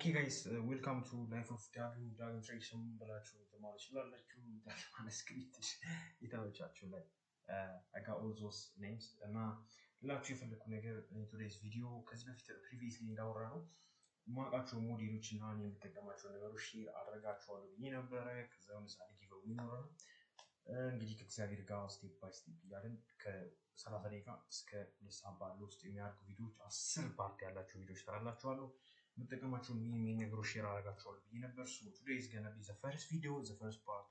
Okay guys, welcome to Life of ዳግም። ዳግም ትሬክስም ብላችሁ ተማር ይችላላችሁ። ዳግም script የተመቻችሁ ላይ I got all those names። እና ሌላችሁ የፈለግኩ ነገር today's video ከዚህ በፊት previously እንዳወራ ነው የማውቃቸው ሞዴሎች እና እኔ የምጠቀማቸው ነገሮች share አድርጋችኋለሁ ብዬ ነበረ። ከዛ ምሳሌ giveaway ይኖረናል። እንግዲህ ከእግዚአብሔር ጋር step by step እያለን ከ30 ደቂቃ እስከ 2 ሰዓት ባለው ውስጥ የሚያደርጉ ቪዲዮዎች 10 part ያላቸው ቪዲዮዎች ሰራላችኋለሁ። የምጠቀማቸውን main main ነገሮች share አደርጋችኋለሁ ብዬ ነበር። So today is gonna be the first video, the first part.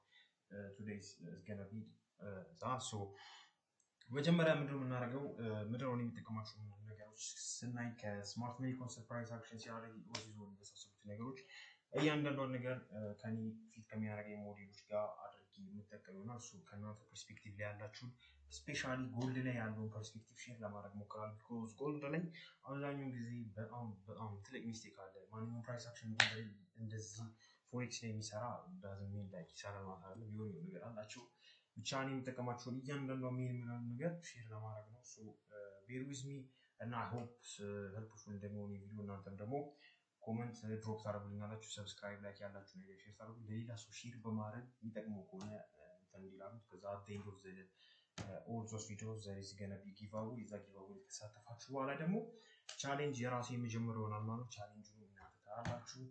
Today is gonna be that. So መጀመሪያ ምንድነው የምናደርገው? ምንድነው የሚጠቀማቸው ነገሮች ስናይ ከ smart money concept፣ price action ሲያደርግ OC zone የመሳሰሉት ነገሮች እያንዳንዷን ነገር ከኔ ፊት ከሚያደርገኝ ሞዴሎች ጋር አድርጌ የምጠቀም ይሆናል። እሱ ከእናንተ perspective ላይ ያላችሁን specially gold ላይ ያለውን perspective share ለማድረግ ሞክራል። Because gold ላይ አብዛኛውን ጊዜ በጣም በጣም ትልቅ mistake አለ። ማንኛውም price action እንደዚህ forex ላይ የሚሰራ doesn't mean ላይ ይሰራል ማለት አይደለም። የሆነ ነገር አላቸው። ብቻ እኔ የምጠቀማቸውን እያንዳንዷ main የምለውን ነገር share ለማድረግ ነው። So bear with me እና I hope helpful እንደሚሆን የቪዲዮ። እናንተም ደግሞ comment drop ታደርጉልኛላችሁ፣ subscribe፣ like ያላችሁ ነገር share ታደርጉ፣ ለሌላ ሰው share በማድረግ የሚጠቅመው ከሆነ እንትን እንዲላሉት። ከዛ at end of all those video there is gonna be giveaway። የዛ giveaway ከተሳተፋችሁ በኋላ ደግሞ challenge የራሴ የመጀመሪያው ይሆናል ማለት ነው። ቻሌንጁ እናንተ ታያላችሁ።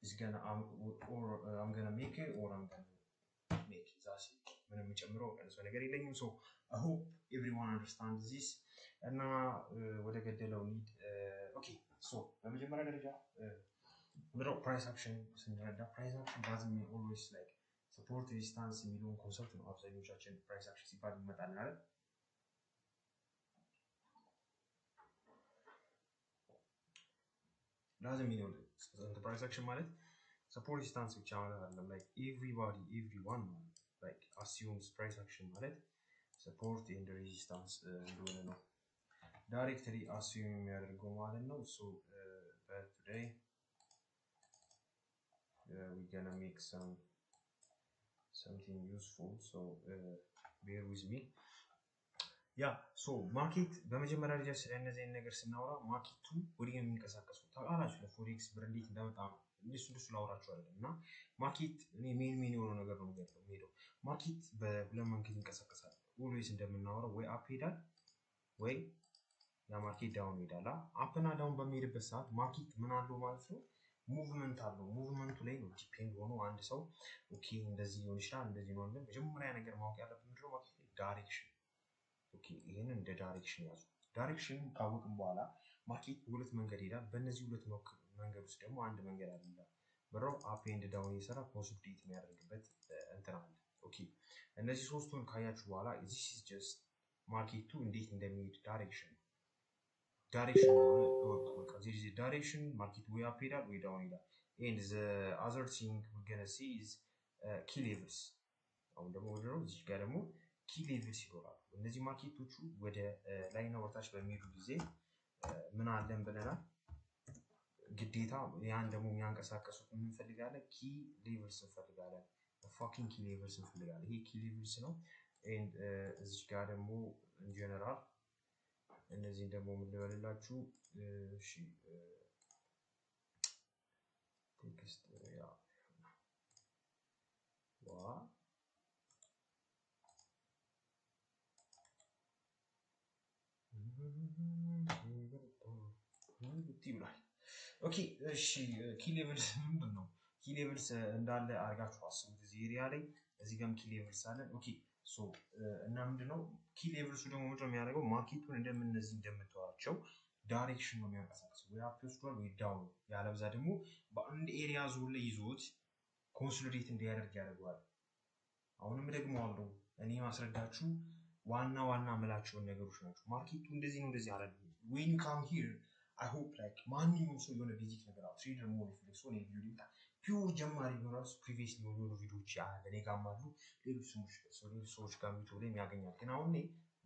Is gonna or I'm gonna make it or I'm gonna make it. That's it. ምንም የምጨምረው ቀንሰው ነገር የለኝም። So I hope everyone understand this እና ወደ ገደለው እንሂድ። Okay, so በመጀመሪያ ደረጃ ምንድነው price action ስንረዳ price action doesn't mean always like support resistance የሚለውን concept ነው አብዛኞቻችን price action ሲባል ይመጣል አይደል? Doesn't mean price action ማለት support resistance ብቻ ማለት አይደለም። Like everybody, everyone like assumes price action ማለት support and resistance እንደሆነ ነው directly assume የሚያደርገው ማለት ነው። So but today we gonna make something useful, so bear with me. Yeah, so market በመጀመሪያ ደረጃ ስለ እነዚህ አይነት ነገር ስናወራ market ኡ ወደ የሚንቀሳቀሱ ታውቃላችሁ፣ ለ forex ብር እንዴት እንደመጣ ነው። እንደሱ ላወራችሁ አይደለም። እና market እኔ main main የሆነው ነገር ነው የሚሄደው። Market በሁለት መንገድ ይንቀሳቀሳል። Always እንደምናወራው ወይ up ይሄዳል ወይ ያ market down ይሄዳል። Up ና down በሚሄድበት ሰዓት market ምን አለው ማለት ነው? Movement አለው። Movement ኡ ላይ ነው depend ሆኖ አንድ ሰው okay እንደዚህ ሊሆን ይችላል፣ እንደዚህ ነው። መጀመሪያ ነገር ማወቅ ያለብን ምንድነው? Market ላይ direction። Okay፣ ይህንን እንደ direction ያዙ። Direction ካወቅን በኋላ market በሁለት መንገድ ይሄዳል። በእነዚህ ሁለት መንገድ ውስጥ ደግሞ አንድ መንገድ አለ። በራው up and down እየሰራ consolidate የሚያደርግበት እንትን አለ። Okay፣ እነዚህ ሶስቱን ካያችሁ በኋላ this is just market ኡ እንዴት እንደሚሄድ direction ሆነ እወቁ። በቃ this is direction። Market ወይ up ይሄዳል ወይ down ይሄዳል። And the other thing we gonna see is key levels። አሁን ደግሞ ወደ ነው እዚህ ጋር ደግሞ key levels ይኖራሉ። እነዚህ market ኦቹ ወደ ላይና ወደታች በሚሄዱ ጊዜ ምን አለን ብለናል? ግዴታ ያን ደግሞ የሚያንቀሳቀሱት ምን እንፈልጋለን? Key levels እንፈልጋለን። Fucking key levels እንፈልጋለን። ይሄ key levels ነው። And እዚህ ጋር ደግሞ in general እነዚህን ደግሞ ምን ልበልላችሁ? እሺ፣ text yeah ዋ ይብላል። Okay፣ እሺ፣ key levels ምንድን ነው? Key levels እንዳለ አድርጋችሁ አስቡት። እዚህ area ላይ እዚህ ጋርም key levels አለን። Okay, so እና ምንድነው key levels ኡ ደግሞ ምንድነው የሚያደርገው? Market ኡን እንደምነዚህ እንደምታዋቸው direction ነው የሚያንቀሳቅሰው። ወይ up ይወስዷል ወይ down። ያለበዛ ደግሞ በአንድ area zone ላይ ይዞት consolidate እንዲያደርግ ያደርገዋል። አሁንም ደግሞ አለው እኔ ማስረዳችሁ ዋና ዋና ምላቸውን ነገሮች ናቸው። Market ኡ እንደዚህ ነው እንደዚህ አላለም። When you come here, I hope like ማንኛውም ሰው የሆነ basic ነገር አለ trader መሆን የፈለግ ሰው እኔ ቪዲዮ ሊመጣ pure ጀማሪ ቢሆን ራሱ previous ሊሆኑ የሆኑ ቪዲዮዎች ያለ እኔ ጋርም አሉ፣ ሌሎች ሰዎች ጋር ዩቱብ ላይ ያገኛል። ግን አሁን እኔ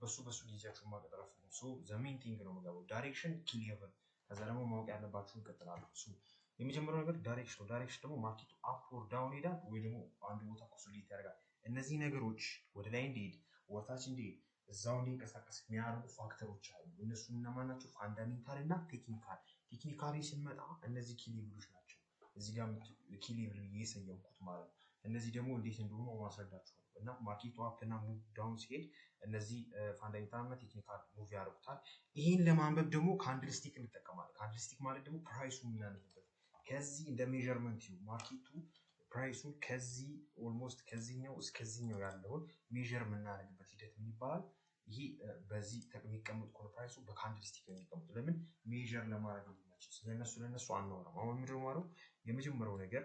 በሱ ጊዜያችሁን ማቀጠር አልፈልግም። So the main thing ነው የምገባው direction፣ key level፣ ከዛ ደግሞ ማወቅ ያለባችሁን እቀጥላለሁ። So የመጀመሪያው ነገር direction ነው። Direction ደግሞ market ኡ up or down ይሄዳል ወይ ደግሞ አንድ ቦታ consolidate ያደርጋል። እነዚህ ነገሮች ወደ ላይ እንዲሄድ ወደታች እንዲሄድ እዛው እንዲንቀሳቀስ የሚያደርጉ factor ኦች አሉ። እነሱ እነማን ናቸው? Fundamental እና technical። Technically ስንመጣ እነዚህ key level ኦች ናቸው። እዚህ ጋር key level ብዬ የሰየምኩት ማለት ነው። እነዚህ ደግሞ እንዴት እንደሆኑ ማስረዳችኋለሁ። እና market ኡ up እና move down ሲሄድ እነዚህ fundamental እና technical move ያደርጉታል። ይህን ለማንበብ ደግሞ candlestick እንጠቀማለን። Candlestick ማለት ደግሞ price ኡ የምናነብበት ከዚህ እንደ measurement ይሁ market ኡ price ኡን ከዚህ almost ከዚህኛው እስከዚህኛው ያለውን measure የምናደርግበት ሂደት ምን ይባላል? ይሄ በዚህ የሚቀመጥ ከሆነ price ኡ በ candlestick ነው የሚቀመጡ። ለምን? Measure ለማድረግ እንዲመች። ስለነሱ ለነሱ አናወራም። አሁን ምንድን ነው የማደርገው? የመጀመሪያው ነገር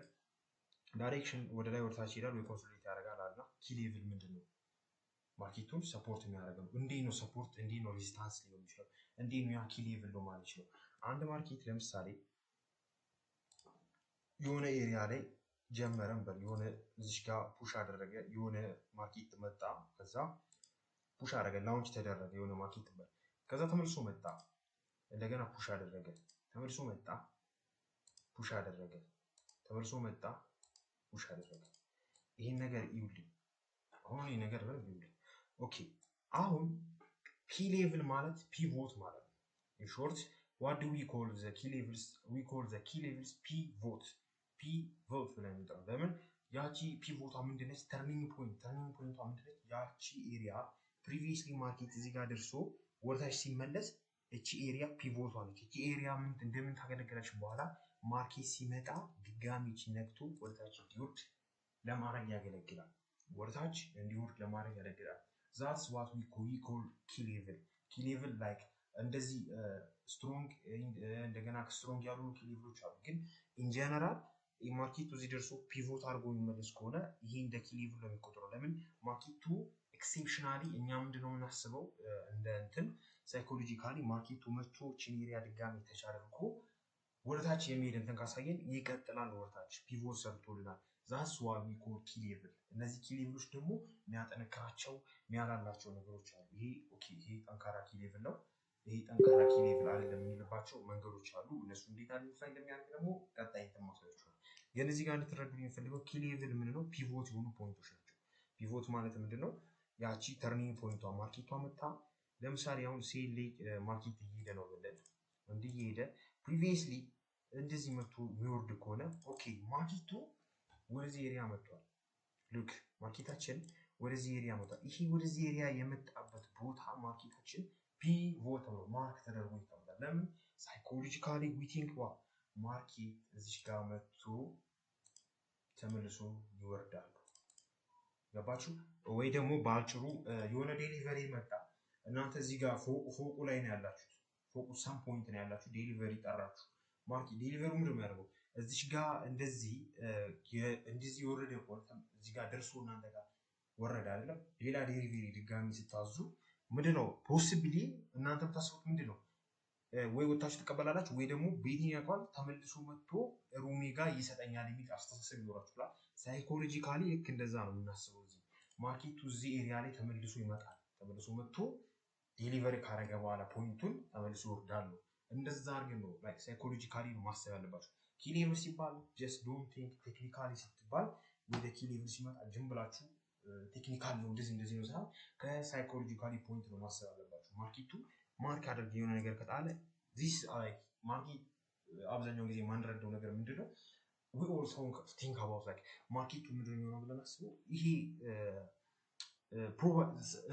direction ወደ ላይ ወደታች ይሄዳል ወይ consolidate ያደርጋል አልና key level ምንድን ነው? Market ኡን support የሚያደርገው እንዴት ነው? Support እንዴት ነው? Resistance ሊሆን ይችላል። እንዴት ነው ያ key level ነው ማለት ይችላል? አንድ market ለምሳሌ የሆነ area ላይ ጀመረን በል፣ የሆነ እዚሽ ጋር push አደረገ፣ የሆነ market መጣ፣ ከዛ push አደረገ፣ launch ተደረገ የሆነ market በል፣ ከዛ ተመልሶ መጣ፣ እንደገና push አደረገ፣ ተመልሶ መጣ፣ push አደረገ፣ ተመልሶ መጣ፣ push አደረገ። ይህን ነገር ይውልኝ። አሁን ይህ ነገር በደንብ ይውልኝ። Okay፣ አሁን key level ማለት pivot ማለት ነው። In short, what do we call the key levels? We call the key levels pivot። Pivot ብለን እንጠራው። ለምን? ያቺ pivot ቷ ምንድነች? Turning point። Turning point ቷ ምንድነች? ያቺ area previously market እዚህ ጋር ደርሶ ወደታች ሲመለስ እቺ area pivot ቷ ነች። እቺ area ምን እንደምን ታገለግላለች? በኋላ market ሲመጣ ድጋሚ እቺ ነክቶ ወደታች እንዲወርድ ለማድረግ ያገለግላል። ወደታች እንዲወርድ ለማድረግ ያገለግላል። That's what we call key level። Key level like እንደዚህ strong፣ እንደገና strong ያልሆኑ key level ኦች አሉ። ግን in general market ኡ እዚህ ደርሶ pivot አድርጎ የሚመለስ ከሆነ ይሄ እንደ key level ነው የሚቆጥረው። ለምን? Market ኡ exceptionally እኛ ምንድነው የምናስበው እንደ እንትን psychologically market ኡ መቶ ችን area ድጋሚ touch አድርጎ ወደታች የሚሄድ እንትን ካሳየን ይቀጥላል፣ ወደታች pivot ሰርቶልናል። That's what we call key level። እነዚህ key level ኦች ደግሞ የሚያጠነክራቸው የሚያላላቸው ነገሮች አሉ። ይሄ okay፣ ይሄ ጠንካራ key level ነው፣ ይሄ ጠንካራ key level አይደለም የሚልባቸው መንገዶች አሉ። እነሱ እንዴት identify እንደሚያደርግ ደግሞ ቀጣይ እንትን ማሳያችኋል። ግን እዚህ ጋር እንድትረዱ የሚፈልገው key level ምንድነው? Pivot የሆኑ point ኦች ናቸው። Pivot ማለት ምንድነው? ያቺ turning point ቷ market ቷ መታ ለምሳሌ አሁን sell ላይ market እየሄደ ነው ብለን እንዲህ እየሄደ previously እንደዚህ መቶ የሚወርድ ከሆነ okay፣ market ኡ ወደዚህ area መጥቷል። Look፣ market ኣችን ወደዚህ area መጥቷል። ይሄ ወደዚህ area የመጣበት ቦታ market ኣችን pivot ተብሎ mark ተደርጎ ይቀመጣል። ለምን? Psychologically we think ዋ market እዚች ጋር መጥቶ ተመልሶ ይወርዳሉ። ገባችሁ? ወይ ደግሞ በአጭሩ የሆነ delivery መጣ። እናንተ እዚህ ጋር ፎቁ ላይ ነው ያላችሁት። ፎቁ some point ነው ያላችሁ። Delivery ጠራችሁ። Market delivery ምንድን ነው የሚያደርገው? እዚች ጋር እንደዚህ የወረደ ከሆነ እዚህ ጋር ደርሶ እናንተ ጋር ወረደ አይደለም። ሌላ delivery ድጋሚ ስታዙ ምንድን ነው possibly እናንተ የምታስቡት ምንድን ነው? ወይ ወታችሁ ትቀበላላችሁ ወይ ደግሞ ቤቴን ያውቀዋል ተመልሶ መጥቶ room ኤ ጋር ይሰጠኛል የሚል አስተሳሰብ ይኖራችኋል። Psychologically ልክ እንደዛ ነው የምናስበው። እዚህ market ኡ እዚህ area ላይ ተመልሶ ይመጣል። ተመልሶ መጥቶ delivery ካረገ በኋላ point ኡን ተመልሶ ይወርዳል ነው። እንደዛ አድርገን ነው like psychologically ነው ማሰብ ያለባቸው። Key level ሲባል just don't think technically ስትባል ወደ key level ሲመጣ ዝም ብላችሁ technical ነው እንደዚህ እንደዚህ ነው ሳይሆን ከ psychologically point ነው ማሰብ ያለባችሁ። Market ኡ mark አድርግ የሆነ ነገር ከጣለ this like market አብዛኛውን ጊዜ የማንረዳው ነገር ምንድን ነው? We also think about like market ኡ ምንድን ነው የሚሆነው ብለን አስበው ይሄ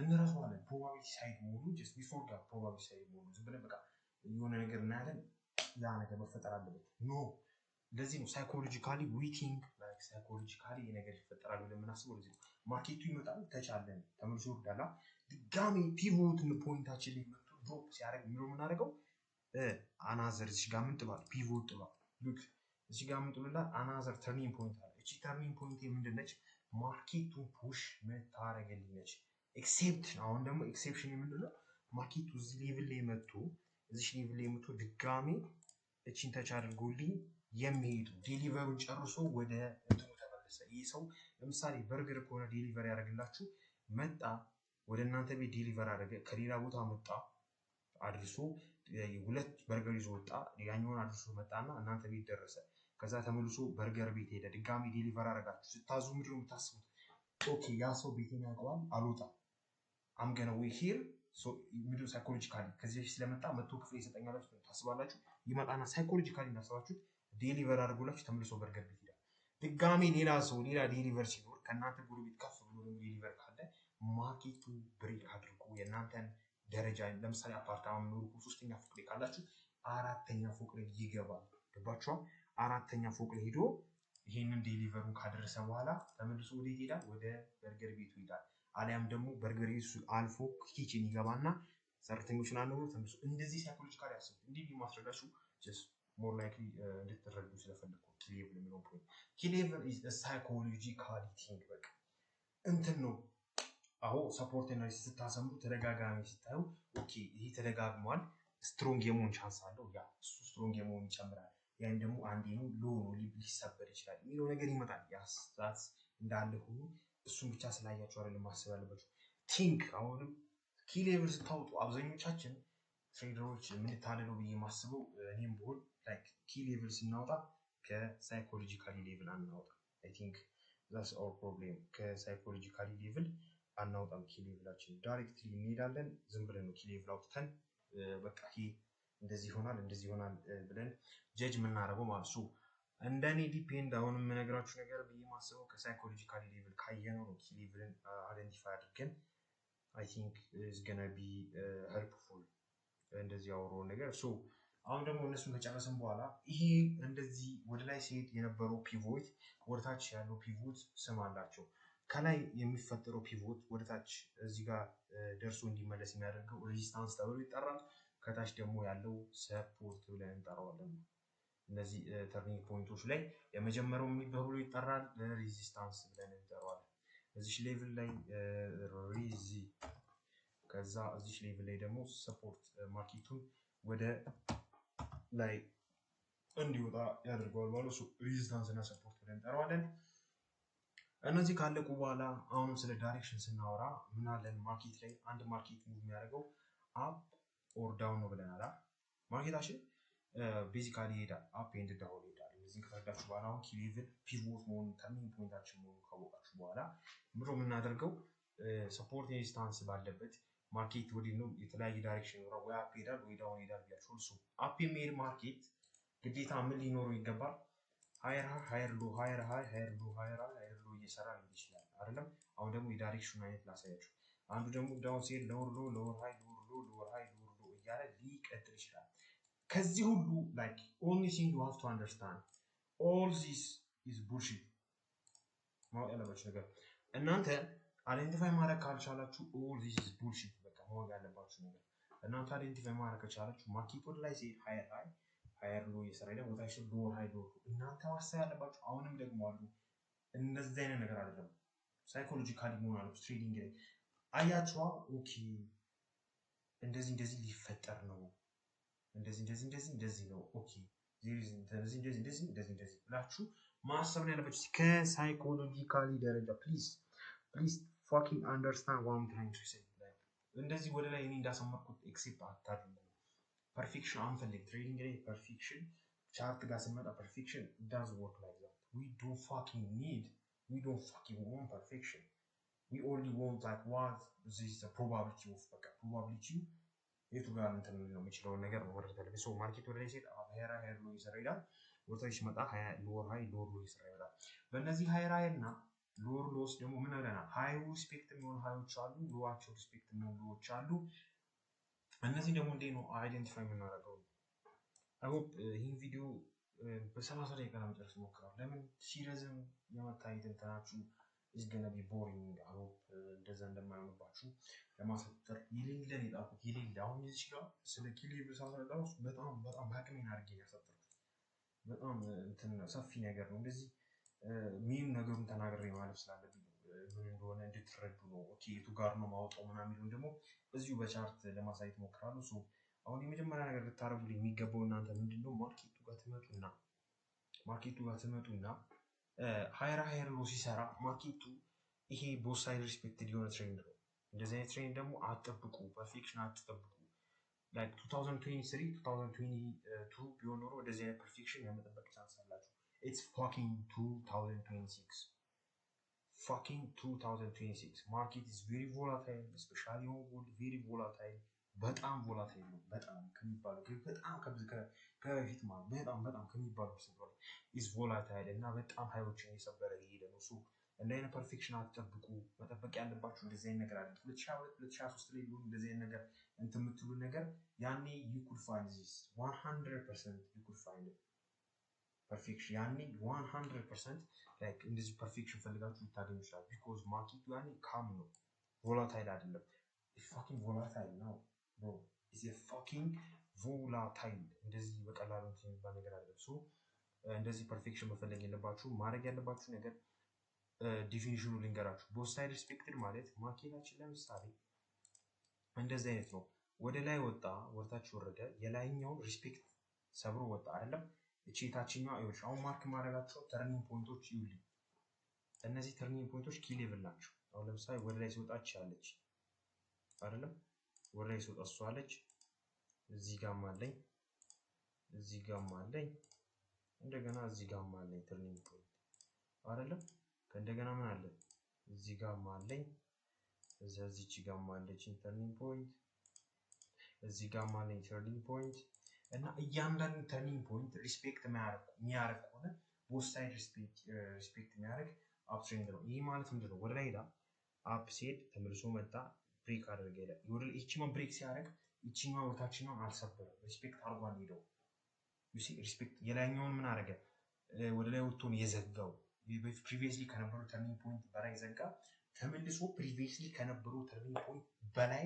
እንረሳዋለን። Probability side መሆኑ just we forgot probability side መሆኑ። ዝም ብለን በቃ የሆነ ነገር እናያለን፣ ያ ነገር መፈጠር አለበት። No፣ ለዚህ ነው psychologically we think like psychologically ይሄ ነገር ይፈጠራል ብለን የምናስበው ለዚህ ነው። Market ኡ ይመጣል፣ ተቻለን ተመልሶ ይወርዳል። ድጋሜ pivot point ኣችን ላይ መጥቶ drop ሲያደርግ ምንድነው የምናደርገው? Another እዚህ ጋር ምን ጥሏል? Pivot ጥሏል። Look፣ እዚህ ጋር ምን ጥሎላል? Another turning point አለ። እቺ turning point ምንድን ነች? Market ኡን push ምታረግልኝ ነች። Except አሁን ደግሞ exception ምንድን ነው? Market ኡ እዚህ level ላይ መጥቶ እዚህ level ላይ መጥቶ ድጋሜ እቺን touch አድርጎልኝ የሚሄዱ delivery ውን ጨርሶ ወደ እንትኑ ተመለሰ። ይህ ሰው ለምሳሌ በርገር ከሆነ delivery ያደርግላችሁ መጣ፣ ወደ እናንተ ቤት deliver አደረገ። ከሌላ ቦታ መጣ፣ አድርሶ ሁለት በርገር ይዞ ወጣ። ያኛውን አድርሶ መጣና እናንተ ቤት ደረሰ። ከዛ ተመልሶ በርገር ቤት ሄደ። ድጋሚ deliver አደረጋችሁ። ስታዙ ምንድን ነው የምታስቡት? Okay፣ ያ ሰው ቤቴን ያውቀዋል፣ አልወጣም፣ I'm gonna wait here። ምንድን psychologically ከዚህ በፊት ስለመጣ መቶ ክፍል ይሰጠኛል ታስባላችሁ። ይመጣና psychologically እንዳሰባችሁት Deliver አድርጎላችሁ ተመልሶ በርገር ቤት ይሄዳል። ድጋሜ ሌላ ሰው ሌላ deliver ሲኖር፣ ከእናንተ ጎረቤት ከፍ ብሎ ደግሞ deliver ካለ፣ market ኡ break አድርጎ የእናንተን ደረጃ፣ ለምሳሌ አፓርታማ የምኖሩ ሶስተኛ ፎቅ ላይ ካላችሁ አራተኛ ፎቅ ላይ ይገባል። ገባችኋል? አራተኛ ፎቅ ላይ ሄዶ ይሄንን deliver ኡን ካደረሰ በኋላ ተመልሶ ወዴት ይሄዳል? ወደ በርገር ቤቱ ይሄዳል። አሊያም ደግሞ በርገር ቤቱ አልፎ kitchen ይገባና ሰራተኞችን አናግሮ ተመልሶ፣ እንደዚህ psychologically ያስቡት። እንዲህ ማስረዳችሁ just more likely እንድትረዱ ስለፈለኩ key level የሚለው point። Key level is psychologically thing፣ በቃ እንትን ነው። አዎ፣ support እና ስታሰምሩ ተደጋጋሚ ሲታዩ okay ይሄ ተደጋግሟል፣ strong የመሆን chance አለው። ያ እሱ strong የመሆን ይጨምራል። ያን ደግሞ አንዴ ነው፣ low ነው፣ ሊሰበር ይችላል የሚለው ነገር ይመጣል። ያስታት እንዳለ ሆኖ እሱን ብቻ ስላያቸው አይደለም ማሰብ ያለባቸው። Think አሁንም key level ስታወጡ አብዛኞቻችን trader ኦች የምንታለለው ብዬ የማስበው፣ እኔም ብሆን፣ like key level ስናወጣ ከ psychologically level አናወጣ። I think that's our problem። ከ psychologically level አናወጣም። Key level ኣችን directly እንሄዳለን። ዝም ብለን ነው key level አውጥተን በቃ ይሄ እንደዚህ ይሆናል፣ እንደዚህ ይሆናል ብለን judge የምናደርገው ማለት ነው። እንደኔ depend አሁን የምነግራችሁ ነገር ብዬ ማስበው ከ psychologically level ካየነው ነው key level ን identify አድርገን፣ I think is gonna be helpful እንደዚህ ያወራውን ነገር። So አሁን ደግሞ እነሱን ከጨረስን በኋላ ይሄ እንደዚህ ወደ ላይ ሲሄድ የነበረው pivot፣ ወደ ታች ያለው pivot ስም አላቸው። ከላይ የሚፈጠረው pivot ወደ ታች እዚህ ጋር ደርሶ እንዲመለስ የሚያደርገው resistance ተብሎ ይጠራል። ከታች ደግሞ ያለው support ብለን እንጠራዋለን። እነዚህ turning point ኦች ላይ የመጀመሪያው ምን ተብሎ ይጠራል? Resistance ብለን እንጠራዋለን። እዚች level ላይ resi፣ ከዛ እዚች level ላይ ደግሞ support market ኡን ወደ ላይ እንዲወጣ ያደርገዋል ማለት resistance እና support ብለን እንጠራዋለን። እነዚህ ካለቁ በኋላ አሁንም ስለ direction ስናወራ ምናለን? Market ላይ አንድ market move የሚያደርገው up or down ነው ብለናል። Market ኣችን basically ይሄዳል፣ up and down ይሄዳል። እነዚህን ከተረዳችሁ በኋላ፣ አሁን key level pivot መሆኑ፣ turning point ኣችን መሆኑ ካወቃችሁ በኋላ ምሮ የምናደርገው support resistance ባለበት market ወዲህ ነው፣ የተለያየ direction ይኖራል። ወይ up ይሄዳል ወይ down ይሄዳል ብያችኋል። So up የሚሄድ market ግዴታ ምን ሊኖረው ይገባል? Higher high, higher low, higher high, higher low, higher high, higher low እየሰራ ሊሄድ ይችላል አይደለም። አሁን ደግሞ የ direction ኡ አይነት ላሳያችሁ። አንዱ ደግሞ down ሲሄድ lower low, lower high, lower low, lower high, lower low እያለ ሊቀጥል ይችላል። ከዚህ ሁሉ like only thing you have to understand, all this is bullshit። ማወቅ ያለባችሁ ነገር፣ እናንተ identify ማድረግ ካልቻላችሁ all this is bullshit። በቃ ማወቅ ያለባችሁ ነገር፣ እናንተ identify ማድረግ ከቻላችሁ market ወደ ላይ ሲሄድ higher high, higher low እየሰራ ሄደ፣ ወታች lower high, lower። እናንተ ማሰብ ያለባችሁ፣ አሁንም ደግሞ አሉ፣ እንደዚህ አይነት ነገር አይደለም። Psychologically መሆን አለበት። Trading ላይ አያችኋ፣ okay እንደዚህ እንደዚህ ሊፈጠር ነው፣ እንደዚህ እንደዚህ እንደዚህ እንደዚህ ነው፣ okay እንደዚህ እንደዚህ እንደዚህ እንደዚህ እንደዚህ ብላችሁ ማሰብ ነው ያለባችሁ ከ psychologically ደረጃ። Please, please fucking understand what I'm trying to say። እንደዚህ ወደ ላይ እኔ እንዳሰመርኩት accept አታድርጉ። Perfection አንፈልግ። Trading ላይ perfection፣ chart ጋር ስንመጣ perfection doesn't work like that። We don't fucking need, we don't fucking want perfection። We only want like what this probability of፣ በቃ probability ው የቱ ጋር እንትን ነው የሚችለውን ነገር ነው መረዳት ያለብን። So market ወደ ላይ ሲሄድ higher higher low እየሰራ ይሄዳል። ወደ ታች ሲመጣ lower high, lower low እየሰራ ይሄዳል። በእነዚህ higher high እና lower lows ደግሞ ምን ብለናል? High ኡ respect የሚሆኑ high ኦች አሉ፣ low ኣቸው respect የሚሆኑ low ኦች አሉ። እነዚህ ደግሞ እንዴት ነው identify የምናደርገው? I hope ይህን ቪዲዮ በ30 ደቂቃ ለመጨረስ እሞክራለሁ። ለምን ሲረዝም የመታየት እንትናችሁ is gonna be boring። I hope እንደዛ እንደማይሆንባችሁ ለማሳጠር የሌለን የጣልኩት የሌለ፣ አሁን እዚህ ጋር ስለ key level ሳስረዳ በጣም በጣም አቅሜን አድርጌ ያሳጠርኩት፣ በጣም እንትን ሰፊ ነገር ነው። እንደዚህ main ነገሩን ተናግሬ ማለፍ ስላለብኝ ነው። ምን እንደሆነ እንድትረዱ ነው። Okay የቱ ጋር ነው ማውጣው ምናምን የሚለውን ደግሞ እዚሁ በ chart ለማሳየት እሞክራለሁ። So አሁን የመጀመሪያ ነገር ልታደርጉልኝ የሚገባው እናንተ ምንድን ነው፣ market ኡ ጋር ትመጡና higher higher low ሲሰራ market ኡ፣ ይሄ both side respected የሆነ trend ነው። እንደዚህ አይነት trend ደግሞ አትጠብቁ፣ perfection አትጠብቁ። Like 2023፣ 2022 ቢሆን ኖሮ እንደዚህ አይነት perfection የመጠበቅ chance አላችሁ። It's fucking 2026, fucking 2026። Market is very volatile, especially on gold, very volatile. በጣም volatile ነው። በጣም ከሚባለው በጣም ከበፊት ማለት በጣም በጣም ከሚባለው percent በላይ is volatile እና በጣም high ኦችን እየሰበረ እየሄደ ነው። So እንደ አይነት perfection አትጠብቁ። መጠበቅ ያለባችሁ እንደዚህ አይነት ነገር አለ። 2022፣ 2023 ላይ ቢሆን እንደዚህ አይነት ነገር እንትን የምትሉ ነገር ያኔ you could find this 100%, you could find perfection። ያኔ 100% like እንደዚህ perfection ፈልጋችሁ ልታገኙ ይችላል። Because market ኡ ያኔ calm ነው፣ volatile አይደለም። Fucking volatile ነው bro, is fucking volatile። እንደዚህ በቀላሉ እንትን የሚባል ነገር አይደለም። So እንደዚህ perfection መፈለግ የለባችሁ። ማድረግ ያለባችሁ ነገር definition ኑ ልንገራችሁ። Both side respected ማለት market ኣችን ለምሳሌ እንደዚህ አይነት ነው። ወደ ላይ ወጣ፣ ወደታች ወረደ፣ የላይኛውን respect ሰብሮ ወጣ አይደለም። እቺ የታችኛዋ ይኸውልሽ፣ አሁን mark ማድረጋቸው turning point ኦች ይውልኝ። እነዚህ turning point ኦች key level ናቸው። አሁን ለምሳሌ ወደ ላይ ሲወጣ አለች አይደለም፣ ወደ ላይ ሲወጣ እሷ አለች። እዚህ ጋም አለኝ፣ እዚህ ጋም አለኝ፣ እንደገና እዚህ ጋም አለኝ turning point አይደለም። ከእንደገና ምን አለ? እዚህ ጋም አለኝ፣ እዛ እዚች ጋም አለች turning point፣ እዚህ ጋም አለኝ turning point። እና እያንዳንዱ turning point respect የሚያደርግ ከሆነ both side respect የሚያደርግ uptrend ነው። ይህ ማለት ምንድን ነው? ወደ ላይ ሄዳ up ሲሄድ ተመልሶ መጣ፣ break አደረገ ሄደ። ይቺኛውን break ሲያደርግ ይቺኛዋ ወታችኛውን አልሰበረም፣ respect አድርጓል ሄደው። Respect የላይኛውን ምን አደረገ? ወደ ላይ ወጥቶን የዘጋው previously ከነበረው turning point በላይ ዘጋ። ተመልሶ previously ከነበረው turning point በላይ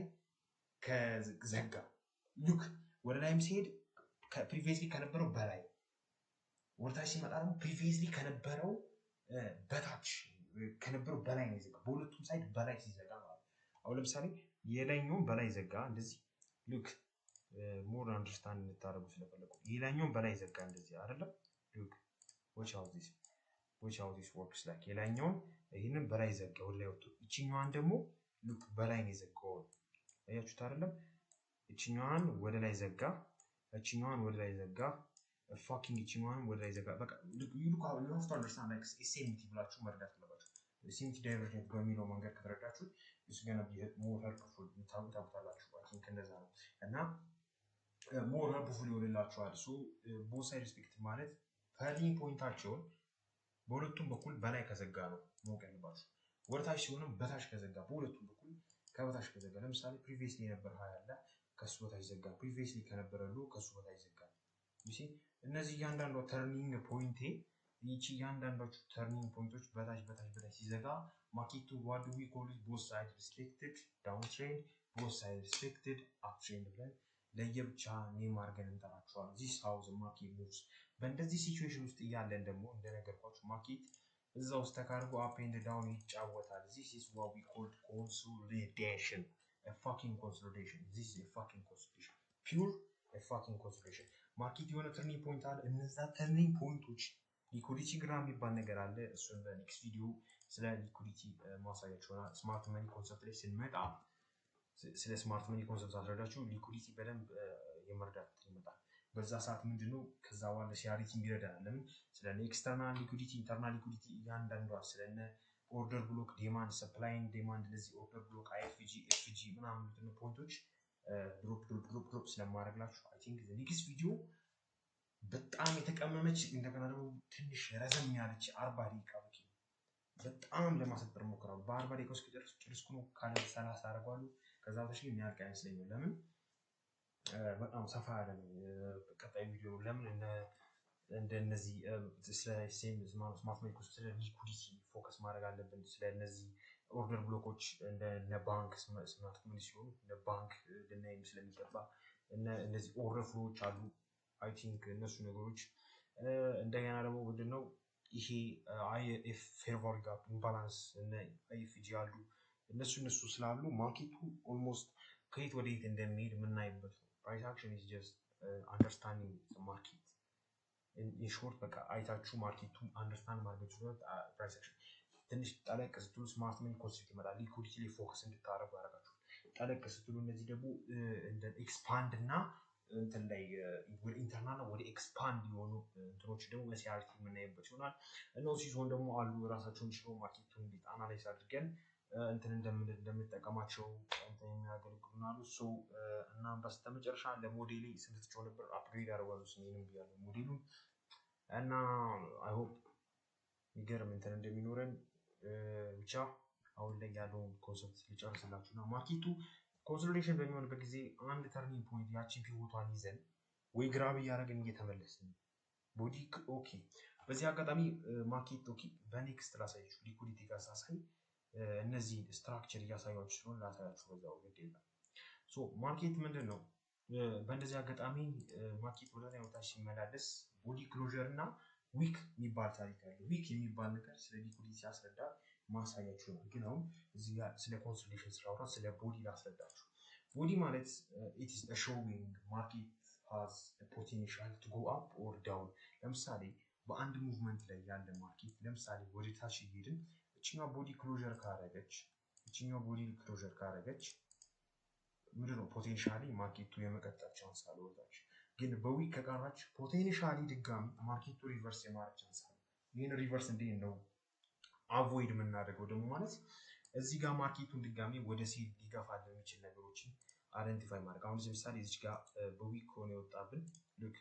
ከዘጋ። Look፣ ወደ ላይም ሲሄድ previously ከነበረው በላይ፣ ወደታች ሲመጣ ደግሞ previously ከነበረው በታች ከነበረው በላይ ነው የዘጋ። በሁለቱም side በላይ ሲዘጋ ማለት ነው። አሁን ለምሳሌ የላይኛውን በላይ ዘጋ እንደዚህ። Look፣ more understand እንድታደርጉ ስለፈለጉ የላይኛውን በላይ ዘጋ እንደዚህ አይደለም። Look, watch how this, watch how this works like የላይኛውን ይህንን በላይ ዘጋ ወደ ላይ ወጥቶ፣ ይችኛዋን ደግሞ look፣ በላይ ነው የዘጋው። አያችሁት አይደለም? ይችኛዋን ወደ ላይ ዘጋ፣ ይችኛዋን ወደ ላይ ዘጋ፣ fucking ይችኛዋን ወደ ላይ ዘጋ። በቃ you have to understand like SMT ብላችሁ መረዳት አለባችሁ። SMT divergent በሚለው መንገድ ከተረዳችሁ it's gonna be more helpful። ታውቁታላችሁ። I think እንደዛ ነው እና more helpful ይሆንላችኋል። So both side respect ማለት turning point ኣቸውን በሁለቱም በኩል በላይ ከዘጋ ነው ማወቅ ያለባችሁ። ወደታች ሲሆንም በታች ከዘጋ፣ በሁለቱም በኩል ከበታች ከዘጋ፣ ለምሳሌ previously የነበረ high አለ፣ ከሱ በታች ዘጋ። Previously ከነበረ low ከሱ በታች ዘጋ። You see፣ እነዚህ እያንዳንዷ turning point ኤ ይቺ እያንዳንዷቹ turning point ኦች በታች በታች በታች ሲዘጋ market ኡ what we call both side respected downtrend፣ both side respected uptrend ብለን ለየብቻ name አድርገን እንጠራቸዋለን። This how the market moves። በእንደዚህ situation ውስጥ እያለን ደግሞ እንደነገርኳችሁ market እዛ ውስጥ ተካርጎ up and down ይጫወታል። This is what we called consolidation, fucking consolidation. This is fucking consolidation, pure fucking consolidation። Market የሆነ turning point አለ። እነዛ turning point ኦች liquidity grab የሚባል ነገር አለ። እሱን በ next ቪዲዮ ስለ liquidity ማሳያችሁ ይሆናል። Smart money concept ላይ ስንመጣ ስለ smart money concept አስረዳችሁ liquidity በደንብ የመረዳት ይመጣል። በዛ ሰዓት ምንድነው ከዛ በኋላ CRT ይረዳናል። ለምን ስለ external liquidity፣ internal liquidity እያንዳንዷ ስለነ order block፣ demand፣ supply ን demand፣ እነዚህ order block፣ IFVG፣ FVG ምናምን point ኦች drop drop drop drop ስለማድረግላችሁ I think next ቪዲዮ በጣም የተቀመመች እንደገና ደግሞ ትንሽ ረዘም ያለች 40 ደቂቃ በቂ ነው። በጣም ለማሳጠር እሞክራለሁ። በ40 ደቂቃ ውስጥ ከጨረስኩ ነው፣ ካለ 30 አደርገዋለሁ። ከዛ በታች ግን የሚያልቅ አይመስለኝም። ለምን በጣም ሰፋ ያለ ነው። ቀጣይ ቪዲዮ ለምን እንደ እነዚህ ስለ same smart money ስለ liquidity focus ማድረግ አለብን። ስለ እነዚህ order block ኦች እንደ ባንክ smart money ሲሆኑ እንደ ባንክ ልናይም ስለሚገባ እነዚህ order flow ዎች አሉ። I think እነሱ ነገሮች እንደገና ደግሞ ምንድነው ይሄ IF fair value gap imbalance IFVG አሉ። እነሱ ስላሉ market ኡ almost ከየት ወደ የት እንደሚሄድ የምናይበት ነው። Price action is just understanding market in short። በቃ አይታችሁ market ኡን understand ማድረግ ይችላል። Price action ትንሽ ጠለቅ ስትሉ smart money concept ይመጣል። Liquidity ላይ focus እንድታደርጉ ያደርጋችኋል። ጠለቅ ስትሉ እነዚህ ደግሞ እንደ expand እና እንትን ላይ ወደ internal ወደ expand የሆኑ እንትኖች ደግሞ በ CRT የምናይበት ይሆናል። እነሱ ሲሆን ደግሞ አሉ ራሳቸውን ችሎ market ኡን እንዴት analyze አድርገን እንትን እንደምንጠቀማቸው እንትን የሚያገለግሉናሉ። So እና በስተመጨረሻ ለሞዴሌ ስም ሰጥቼው ነበር፣ upgrade አደርገዋለሁ ስሜንም ብያለሁ ሞዴሉን። እና I hope የሚገርም እንትን እንደሚኖረን። ብቻ አሁን ላይ ያለውን concept ልጨርስላችሁ እና market ኡ consolidation በሚሆንበት ጊዜ አንድ turning point ያቺን pivot ቷን ይዘን ወይ grab እያደረግን እየተመለስን body፣ okay። በዚህ አጋጣሚ market፣ okay፣ በ next ላሳያችሁ፣ liquidity ጋር ሳሳይ እነዚህ structure እያሳያችሁ ስለሆነ ላሳያችሁ በዛው፣ ግድ የለም። So market ምንድን ነው? በእንደዚህ አጋጣሚ market ወደ ላይ ወታች ሲመላለስ body closure እና wick የሚባል ታሪክ አለ። Wick የሚባል ነገር ስለ liquidity ሲያስረዳ ማሳያችሁ ነው። ግን አሁን እዚህ ጋር ስለ consolidation ስላወራ ስለ body ላስረዳችሁ። Body ማለት it is showing market has potential to go up or down። ለምሳሌ በአንድ movement ላይ ያለ market ለምሳሌ ወደ ታች እየሄድን እችኛዋ body closure ካረገች፣ እችኛዋ body closure ካረገች ምንድነው? Potentially market ኡ የመቀጠል chance አለ ወደታች። ግን በ wick ከቀራች potentially ድጋሚ market ኡ reverse የማድረግ chance አለ። ይህን reverse እንዴት ነው avoid የምናደርገው ደግሞ ማለት እዚህ ጋር market ኡን ድጋሚ ወደ sell ሊገፋ የሚችል ነገሮችን identify ማድረግ። አሁን ለምሳሌ እዚች ጋር በ wick ከሆነ የወጣብን፣ look፣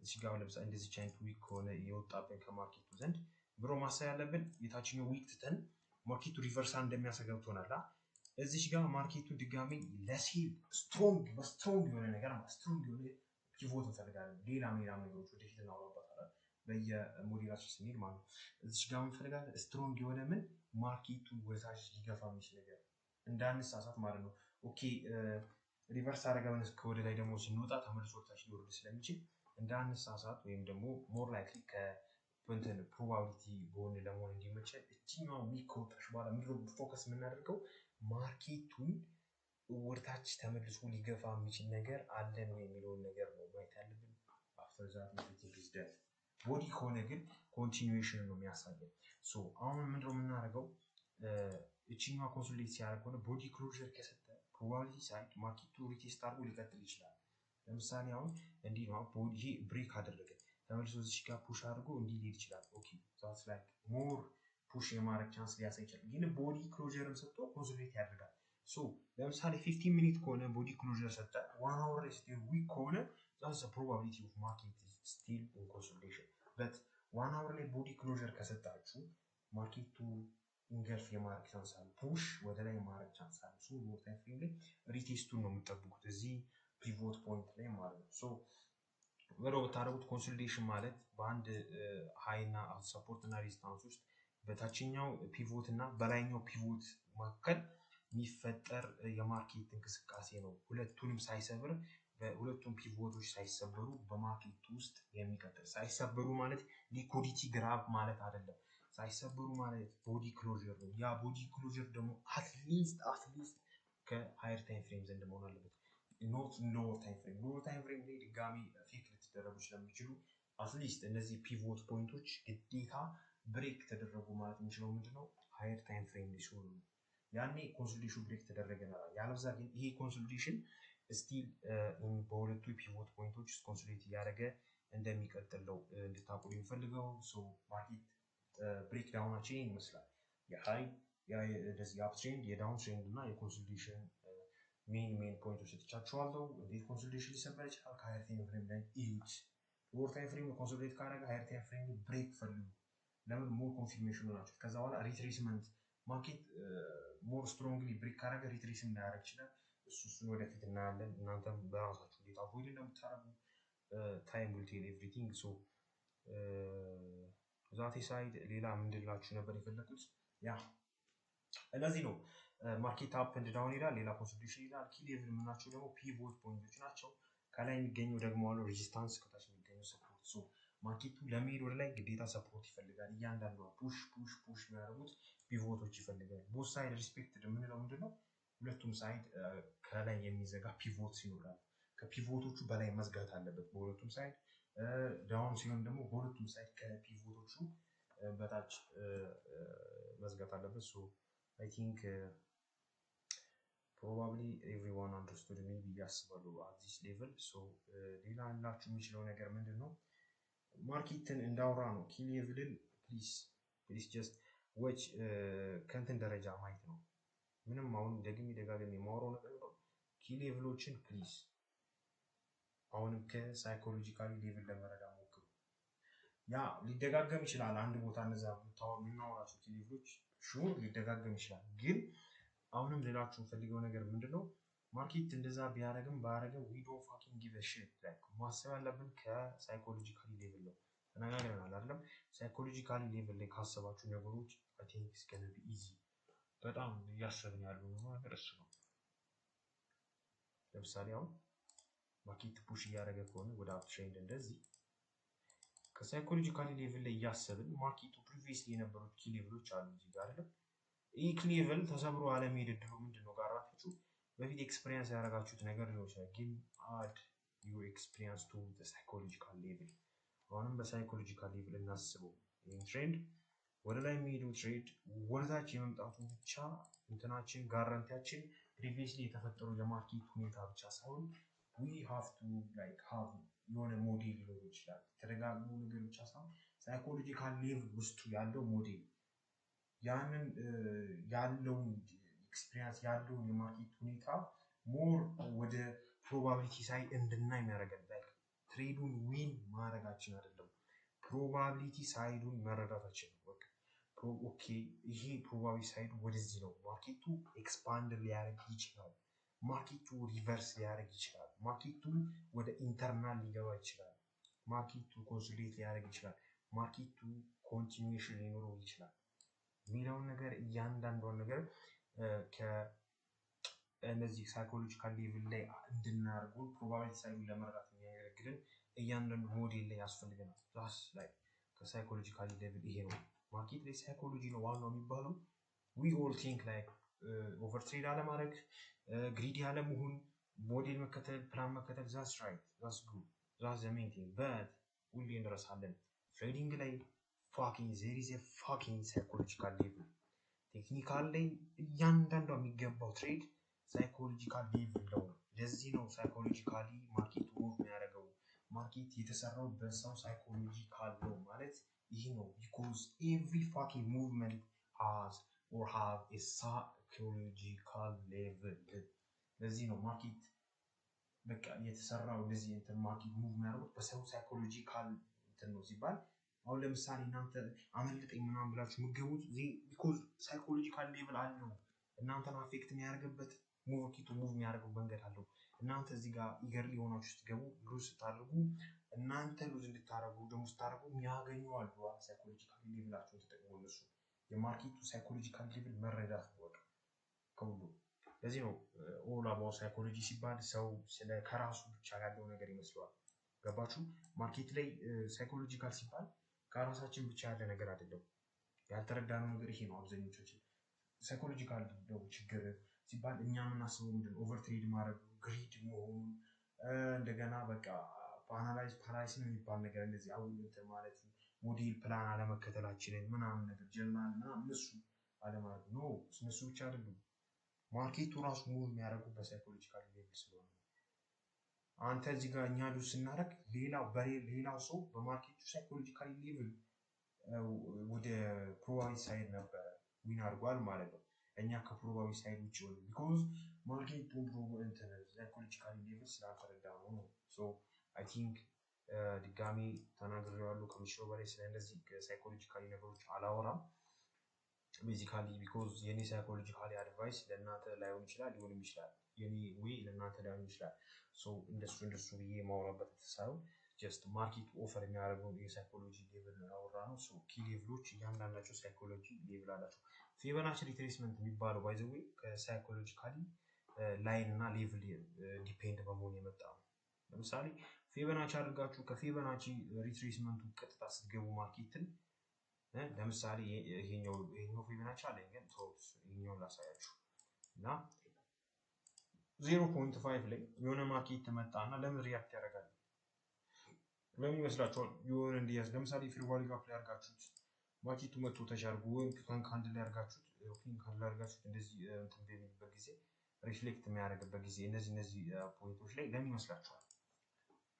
እዚህ ጋር ለምሳሌ እንደዚች አይነት wick ከሆነ የወጣብን ከ market ኡ ዘንድ ብሮ ማሰብ ያለብን የታችኛው wick ትተን market ኡ reversal እንደሚያሳይ ገብቶናል። እዚች ጋር market ኡ ድጋሚ ለ sell strong በ strong የሆነ ነገር፣ strong የሆነ pivot እንፈልጋለን። ሌላም ሌላም ነገሮች ወደፊት እናወራበታለን በየሞዴላችን ስንሄድ ማለት ነው። እዚች ጋር እንፈልጋለን strong የሆነ ምን market ኡ ወደታች ሊገፋ የሚችል ነገር እንዳንሳሳት ማለት ነው። Okay፣ reverse አደረገ ወደ ላይ ደግሞ ስንወጣ ተመልሶ ወደታች ሊወርድ ስለሚችል እንዳንሳሳት ወይም ደግሞ more likely ከእንትን probability ጎን ለመሆን እንዲመቸን እችኛዋ wick ከወጣች በኋላ ምንድነው focus የምናደርገው? Market ኡን ወደታች ተመልሶ ሊገፋ የሚችል ነገር አለን ወይ የሚለውን ነገር ነው ማየት ያለብን። After that everything is done። Body ከሆነ ግን continuation ነው የሚያሳየን። So አሁን ምንድነው የምናደርገው? እችኛዋ consolidate ሲያደርግ ከሆነ body closure ከሰጠ probability side market ኡ retest አድርጎ ሊቀጥል ይችላል። ለምሳሌ አሁን እንዲህ ነው፣ ይሄ break አደረገ፣ ተመልሶ እዚች ጋር push አድርጎ እንዲህ ሊሄድ ይችላል። Okay፣ that's like more push የማድረግ chance ሊያሳይ ይችላል። ግን body closure ም ሰጥቶ consolidate ያደርጋል። So ለምሳሌ 15 minute ከሆነ body closure ሰጠ፣ 1 hour ላይ still wick ከሆነ that's probability of market still in consolidation, but 1 hour ላይ body closure ከሰጣችሁ market ኡ engulf የማድረግ chance አለ፣ push ወደ ላይ የማድረግ chance አለ። So lower time frame ላይ retest ኡን ነው የምጠብቁት እዚህ pivot point ላይ ማለት ነው። So ወደ ብታደረጉት consolidation ማለት በአንድ high እና support እና resistance ውስጥ በታችኛው pivot እና በላይኛው pivot መካከል የሚፈጠር የ market እንቅስቃሴ ነው። ሁለቱንም ሳይሰብር፣ በሁለቱም pivot ኦች ሳይሰበሩ በ market ውስጥ የሚቀጥል። ሳይሰበሩ ማለት liquidity grab ማለት አይደለም። ሳይሰበሩ ማለት body closure ነው። ያ body closure ደግሞ at least ከ higher time frame ዘንድ መሆን አለበት። Not lower time frame። Lower time frame ላይ ድጋሚ fake ልትደረጉ ስለሚችሉ at least እነዚህ pivot point ኦች ግዴታ break ተደረጉ ማለት የምንችለው ምንድነው? Higher time frame ላይ ሲሆኑ ነው። ያኔ consolidation break ተደረገ። ያለበዛ ግን ይሄ consolidation still በሁለቱ pivot point ኦች ውስጥ consolidate እያደረገ እንደሚቀጥል ነው እንድታውቁ የሚፈልገው። Market breakdown ኣችን ይመስላል። የ high፣ የ uptrend፣ የ downtrend እና የ consolidation main main point ኦች ሰጥቻችኋለሁ። እንዴት consolidation ሊሰበር ይችላል? ከ higher time frame ላይ እዩት። Lower time frame consolidate ካደረገ higher time frame break ፈልጉ። ለምን? More confirmation ናቸው። ከዛ በኋላ retracement፣ market more strongly break ካደረገ retracement ላያደርግ ይችላል። እሱን ወደፊት እናያለን። እናንተም በራሳችሁ እንዴት avoid እንደምታደርጉ time will tell everything። So that side ሌላ ምንድላችሁ ነበር የፈለኩት? Yeah፣ እነዚህ ነው። Market up and down ይላል፣ ሌላ consolidation ይላል። Key level የምናቸው ደግሞ pivot point ኦች ናቸው። ከላይ የሚገኘው ደግሞ አለው resistance፣ ከታች የሚገኘው support። So market ኡ ለመሄድ ወደ ላይ ግዴታ support ይፈልጋል። እያንዳንዷ push push push የሚያደርጉት pivot ኦች ይፈልጋል። Both side respected የምንለው ምንድን ነው? ሁለቱም side ከላይ የሚዘጋ pivot ይኖራል። ከ pivot ኦቹ በላይ መዝጋት አለበት በሁለቱም side። Down ሲሆን ደግሞ በሁለቱም side ከ pivot ኦቹ በታች መዝጋት አለበት። So I think probably everyone understood me ብዬ አስባለሁ at this level። So ሌላ ላችሁ የሚችለው ነገር ምንድን ነው? Market ን እንዳወራ ነው። Key level ን please please just watch ከእንትን ደረጃ ማየት ነው። ምንም አሁን ደግሜ ደጋግሜ የማወራው ነገር ነው። Key level ኦችን please አሁንም ከ psychologically level ለመረዳት ሞክሩ። ያ ሊደጋገም ይችላል። አንድ ቦታ እነዛ የምናወራቸው key level ኦች sure ሊደጋገም ይችላል። ግን አሁንም ሌላችሁ የምፈልገው ነገር ምንድን ነው? Market እንደዛ ቢያደርግም ባያደርግም we don't fucking give a shit። Like ማሰብ ያለብን ከ psychologically level ነው። ተነጋግረናል አይደለም? Psychologically level ላይ ካሰባችሁ ነገሮች I think it's gonna be easy። በጣም እያሰብን ያለው ነገር እሱ ነው። ለምሳሌ አሁን market push እያደረገ ከሆነ ወደ uptrend እንደዚህ ከ psychologically level ላይ እያሰብን market ኡ previously የነበሩት key level ኦች አሉ እዚህ ጋር አይደለም? ይህ key level ተሰብሮ አለመሄድ እድሉ ምንድን ነው? ጋራችሁ በፊት experience ያደረጋችሁት ነገር ሊሆን ይችላል። ግን add your experience to psychological level። አሁንም በ psychological level እናስበው። ይህን trend ወደ ላይ የሚሄደው trade ወደ ታች የመምጣቱ ብቻ እንትናችን guarantee ያችን previously የተፈጠሩ የ market ሁኔታ ብቻ ሳይሆን we have to like have የሆነ ሞዴል ሊኖር ይችላል። ተደጋግሞ ነገር ብቻ ሳይሆን psychological level ውስጡ ያለው ሞዴል ያንን ያለውን experience ያለውን የ market ሁኔታ more ወደ probability side እንድናይ የሚያደርገን like trade ኡን win ማድረጋችን አይደለም፣ probability side ኡን መረዳታችን ነው። በቃ okay ይሄ probability side ኡ ወደዚህ ነው። Market ኡ expand ሊያደርግ ይችላል። Market ኡ reverse ሊያደርግ ይችላል። Market ኡ ወደ internal ሊገባ ይችላል። Market ኡ consolidate ሊያደርግ ይችላል። Market ኡ continuation ሊኖረው ይችላል የሚለውን ነገር እያንዳንዷን ነገር ከእነዚህ psychological level ላይ እንድናደርጉን probability side ኡን ለመረዳት የሚያገለግልን እያንዳንዱ ሞዴል ላይ ያስፈልገናል። Plus ላይ ከ psychological level ይሄ ነው። Market ላይ psychology ነው ዋናው የሚባለው። We all think like over trade አለማድረግ፣ greedy አለመሆን፣ ሞዴል መከተል፣ ፕላን መከተል፣ that's right, that's good, that's the main thing, but ሁሌ እንረሳለን። Trading ላይ fucking there is fucking psychological level። Technical ላይ እያንዳንዷ የሚገባው trade psychological level ነው። ለዚህ ነው psychologically market move የሚያደርገው። Market የተሰራው በሰው psychological ነው ማለት ይህ ነው። Because every fucking movement has or have a psychological level። ለዚህ ነው market በቃ የተሰራው እንደዚህ እንትን market move የሚያደርጉት በሰው psychological እንትን ነው ሲባል አሁን ለምሳሌ እናንተ አመልጠኝ ምናምን ብላችሁ የምትገቡት because psychological level አለው። እናንተን affect የሚያደርግበት market ኡ move የሚያደርገው መንገድ አለው። እናንተ እዚህ ጋር eagerly የሆናችሁ ስትገቡ lose ስታደርጉ እናንተ lose እንድታደርጉ ደግሞ ስታደርጉ የሚያገኙ አሉ። Psychological level ኣቸውን ተጠቅሞ እነሱ የ market ኡ psychological level መረዳት ነው በቃ ከሁሉ። ለዚህ ነው all about psychology ሲባል ሰው ስለ ከራሱ ብቻ ያለው ነገር ይመስለዋል። ገባችሁ? Market ላይ psychological ሲባል ከራሳችን ብቻ ያለ ነገር አይደለም። ያልተረዳነው ነገር ይሄ ነው። አብዛኞቻችን psychological ነው ችግር ሲባል እኛ የምናስበው ምንድን ነው? Over trade ማድረጉ፣ greed መሆኑን፣ እንደገና በቃ analyze paralysis ነው የሚባል ነገር እንደዚህ አሁን እንትን ማለት model plan አለመከተላችንን ምናምን ነገር ጀርናል ምናምን እነሱ አለማድረግ no፣ እነሱ ብቻ አይደሉም። Market ኡ ራሱ move የሚያደርጉ በ psychological level ስለሆነ ነው። አንተ እዚህ ጋር እኛ lose ስናደርግ ሌላው ሌላው ሰው በ market ኡ psychological level ወደ probability side ነበረ win አድርጓል ማለት ነው። እኛ ከ probability side ውጭ ሆነ because market ኡ እንትን psychological level ስላልተረዳ ነው። So I think ድጋሚ ተናግሬዋለሁ። ከምችለው በላይ ስለ እነዚህ psychologically ነገሮች አላወራም። Basically because የኔ psychologically advice ለእናንተ ላይሆን ይችላል፣ ሊሆንም ይችላል። የኔ way ለእናንተ ላይሆን ይችላል። So እንደሱ እንደሱ ብዬ የማወራበት ሳይሆን just market offer የሚያደርገው የ psychology level ነው ያወራነው። So key level ኦች እያንዳንዳቸው psychology level አላቸው። Fibonacci retracement የሚባለው by the way ከ psychologically line እና level depend በመሆን የመጣ ነው። ለምሳሌ Fibonacci አድርጋችሁ ከ Fibonacci retracement ኡ ቀጥታ ስትገቡ market ን ለምሳሌ ይሄኛው Fibonacci አለኝ ግን ተውት፣ ይሄኛውን ላሳያችሁ እና 0.5 ላይ የሆነ market መጣና ለምን react ያደርጋል? ለምን ይመስላችኋል? የሆነ እንዲያዝ ለምሳሌ fair value gap ላይ አድርጋችሁት market ኡ መጥቶ touch አድርጎ ወይም candle ላይ አድርጋችሁት opening candle ላይ አድርጋችሁት እንደዚህ እንትን በሚልበት ጊዜ reflect የሚያደርግበት ጊዜ እነዚህ point ኦች ላይ ለምን ይመስላችኋል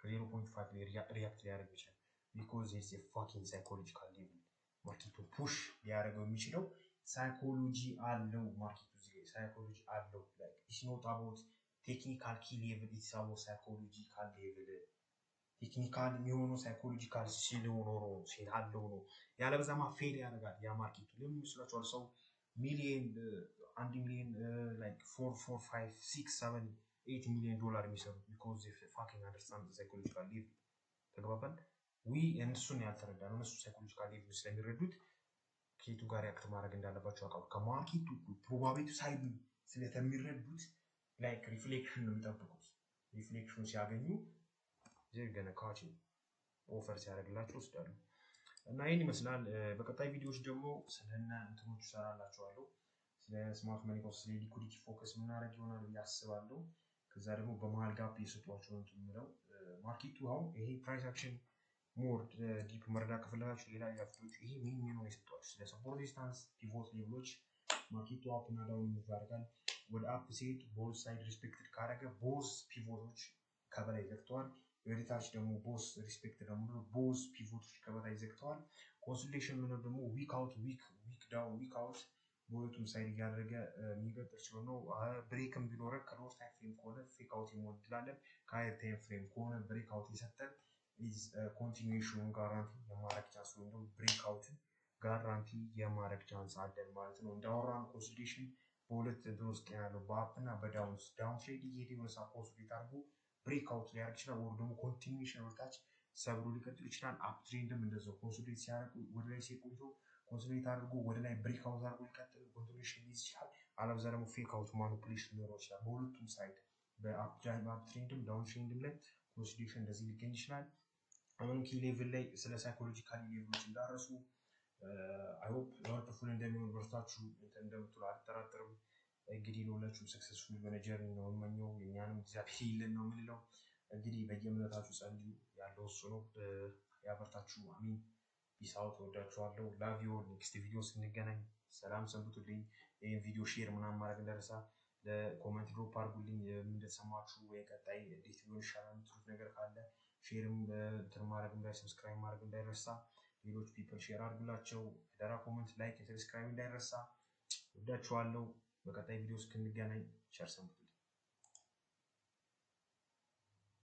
ከ0.5 ላይ react ሊያደርግ ይችላል? Because it's a fucking psychological level። Market ኡ push ሊያደርገው የሚችለው psychology አለው። Market ኡ እዚህ ጋር ሳይኮሎጂ አለው። Like it's not about technical key level, it's about psychological level። Technical የሚሆነው psychological ሲሆን ነው ሲላለው ነው። ያለበዛማ fail ያደርጋል ያ market ኡ። ለምን ይመስላችኋል? ሰው ሚሊየን 1 ሚሊየን like 4, 4, 5, 6, 7, 8 million dollar የሚሰሩት because fucking understand psychological level። ተግባባን? We እነሱን ያልተረዳ ነው። እነሱ psychological level ስለሚረዱት ከየቱ ጋር react ማድረግ እንዳለባቸው ያውቃሉ። ከ market ኡ probability side ኡ ስለሚረዱት like reflection ነው የሚጠብቁት። Reflection ሲያገኙ they're gonna catch offer ሲያደርግላቸው ይወስዳሉ። እና ይህን ይመስላል። በቀጣይ ቪዲዮዎች ደግሞ ስለነ እንትኖቹ እሰራላችኋለሁ። ስለ smart money ስለ liquidity focus የምናደርግ ይሆናል ብዬ አስባለሁ። ከዛ ደግሞ በመሀል gap እየሰጧቸው እንትን የምለው market ኡ አሁን ይሄ price action more deep መረዳት ከፈለጋችሁ ሌላ ሌላ ቪዲዮች ይሄ main main ነው የሰጧችሁ። ስለ support, resistance, pivot level ኦች market ኡ up እና down move ያደርጋል። ወደ up ሲሄድ both side respected ካደረገ both pivot ኦች ከበላይ ዘግተዋል። ወደ ታች ደግሞ both respect ደግሞ both pivot ኦች ከበላይ ዘግተዋል። Consolidation ምነው ደግሞ wick out, wick, wick down, wick out በሁለቱም side እያደረገ የሚቀጥል ሲሆን ነው። Break ም ቢኖረን ከ lower time frame ከሆነ fake out የመሆን እድል አለን። ከ higher time frame ከሆነ break out የሰጠን continuation ኑን guarantee የማድረግ chance ወይም ደግሞ break out ን guarantee የማድረግ chance አለን ማለት ነው። እንዳወራን consolidation በሁለት እንትን ውስጥ ያለው በ up እና በ down ውስጥ down trade እየሄደ የሆነ ሰዓት consolidate አድርጎ break out ሊያደርግ ይችላል። ወር ደግሞ continuation ወደታች ሰብሮ ሊቀጥል ይችላል። Up trend ም እንደዛው consolidate ሲያደርግ ወደ ላይ ሲቆይቶ consolidate አድርጎ ወደ ላይ break out አድርጎ ሊቀጥል continuation ሊይዝ ይችላል። አለበዛ ደግሞ fake out manipulation ሊኖረው ይችላል። በሁለቱም side በ up trend ም down trend ም ላይ consolidation እንደዚህ ሊገኝ ይችላል። አሁንም key level ላይ ስለ psychological level ኦች እንዳረሱ። I hope helpful እንደሚሆን በርታችሁ እንትን እንደምትሉ አልጠራጠርም። እንግዲህ ለሁላችሁም successful የሆነ journey ነው የምመኘው። የእኛንም እግዚአብሔር ይልን ነው የምንለው። እንግዲህ በየእምነታችሁ ጸልዩ፣ ያለው እሱ ነው። ያበርታችሁ። አሚን። Peace out። ወዳችኋለሁ። Love you። Next ቪዲዮ ስንገናኝ ሰላም ሰንብቱልኝ። ይህን ቪዲዮ share ምናምን ማድረግ እንዳይረሳ። ለ comment drop አድርጉልኝ ምን እንደተሰማችሁ ወይ ቀጣይ እንዴት ቢሆን ይሻላል የምትሉት ነገር ካለ share ም እንትን ማድረግ እንዳይ subscribe ማድረግ እንዳይረሳ። ሌሎች people share አድርጉላቸው። ደራ comment፣ like፣ subscribe እንዳይረሳ። ወዳችኋለሁ። በቀጣይ ቪዲዮ እስክንገናኝ ቸር ሰንብቱ።